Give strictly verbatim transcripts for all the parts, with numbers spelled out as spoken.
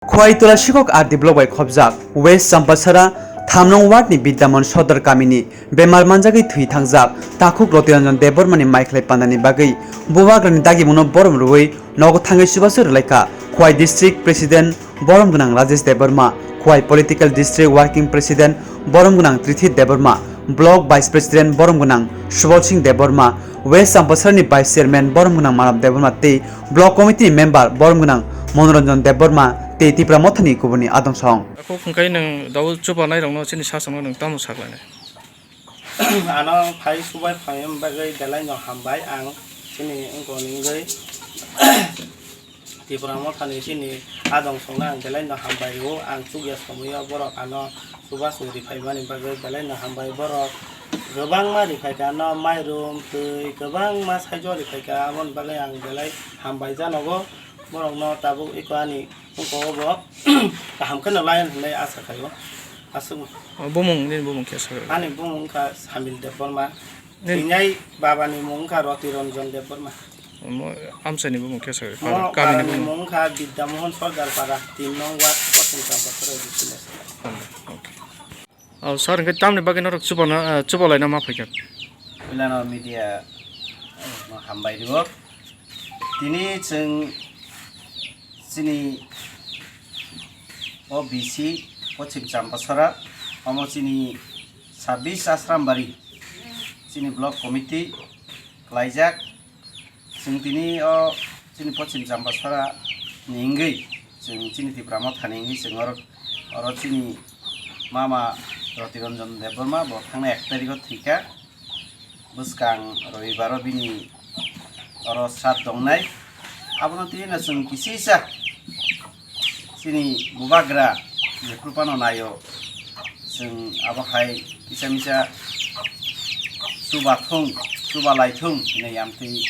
Khwai Tola Sikok R D block bai khobjak West Champachara thamnong ward ni Bidyaman Sodor kamini bemar manjagwi thwi thangjak takhuk Roti Ranjan Debbarma ni maikhlai pandani bagwi bubagrani dagimungno borom rwui nogo thangwi chubachu rwlaikha Khwai District President borom gwnang Rajesh Debbarma, Khwai Political District Working President borom gwnang Trithi Debbarma, Block Vice President borom gwnang Subal Singh Debbarma, West Champachara ni Vice Chairman borom gwnang Manav Debbarma tei Block Committee ni Member borom gwnang Monoranjan Debbarma tei Tipra Motha ni kubuni adong song. Ako hwnkhe nwng dau chuba nairokno chini sasongno nwng tamo saklainai? Ano phai subai phaimani bagwi belai no hambai ang chini wngkoni wngwi. Tipra Mothani chini adong songno ang belai no hambai rwo. Ang chukya somoio borok ano chubachu riphaimani bagwi belai no hambai. Borok kwbangma riphaikha ano mairum twi kwbangma saijo riphaikha, aboni bagwi ang belai hambai janogo. Borokno tabuk eko ani wngkha obo kaham kheno layan hinwi asa khaio. Aswk. O, bumung, nini bumung khe sakhe? Ani bumung wngkha Samil Debbarma. Nini? Tini baba ni mung wngkha Roti Ranjan Debbarma. Omo amchaini bumung khe sakhe? Mo Para, kamini para ni bumung? Mung wngkha Bidya Mohan Sordar Para, tin nong ward, Poschim Champachara village. Omo, okay. O, sir, hwnkhe tamni bagwi norok chubana, eh, chubalaina ma phaikha? Puilano media, eh, no hambai rwo. Tini chwng chini O B C Poschim Champachara, omo chini sabbish Asrambari, chini block committee khlaijak. Chwng tini o chini Poschim Champachara ni wngwi, chwng chini Tipra Mothani wngwi chwng oro, oro chini mama Roti Ranjan Debbarma bo thangnai ek tarikh o thwikha. Bwskang Robibar o bini oro sraddho wngnai. Abono tini no chwng kisisa chini bubagra jephru phano naio, chwng abo hai kisa misa chuba thung, chuba lai thung hinwi amtwi,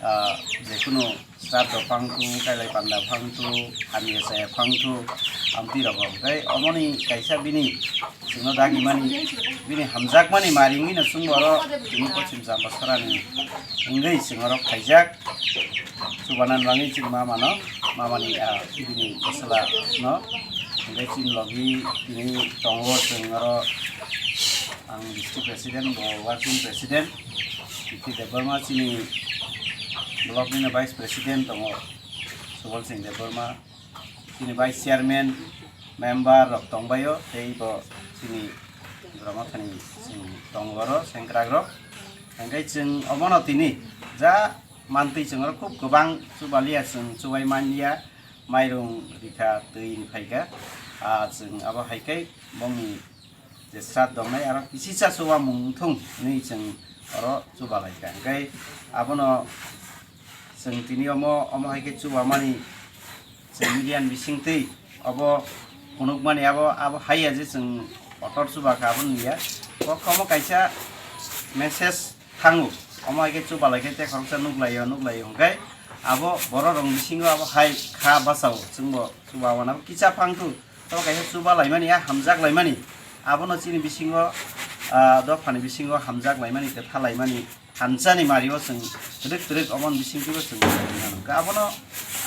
ah, jekhunu sraddho phang thung, kailai panda phang thung, hamya chaya phang thung, amtwi rogo. Hwnkhe omoni kaisa bini chwngno dagimani, bini hamjakmani mari wngwi no chwng oro tini Poschim Champachara ni wngwi chwng oro phaijak. Chubanani bagwi chini mama no, mama ni, ah, bini bwsala no. Hwnkhe chini logi tini tongo chwng oro, ang district president, bo working president, Tithi Debbarma chini block ni vice president tongo, Subal Singh Debbarma. Chini vice chairman, member rok tongbaio, tei bo chini Tipra Mothani chwng tongo oro sengkrak rok. Hwnkhe chwng obono tini ja mantwi chwng oro khub kwbang chubaliya, chwng chubai manliya, mairung rikha, twi riphaikha. Ah, chwng abo hai khe bongni je sraddho wngnai aro kisisa chuba mung thung hinwi chwng oro chuba laikha. Hwnkhe abono chwng tini omo, omo hai khe chubamani chwng media ni bisingtwi obo phunukmani abo, abo haiya je chwng kotor chuba kha abo nungya. Bo omo kaisa message thango. Omo hai khe chuba lai khe tei khoroksa nuklaio, nuklaio hwnkhe abo borok rok bisingo abo hai kha bachao chwngbo chuba wana kisa phang thu. Tamo kaisa chuba laimani, a hamjak laimani, abono chini bisingo, ah, dophani bisingo hamjak laimani, kwtha laimani, hamjani mario chwng twrwk twrwk omoni bisingtwibo chwng mano. Hwnkhe abono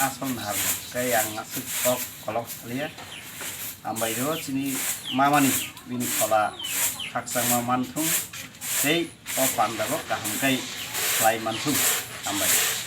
asol naharmani. Tei ang aswk kok kolok salia, hambai rwo chini mamani bini phola khakchangma manthung tei o pandabo kaham khe khlai manthung. Hambai.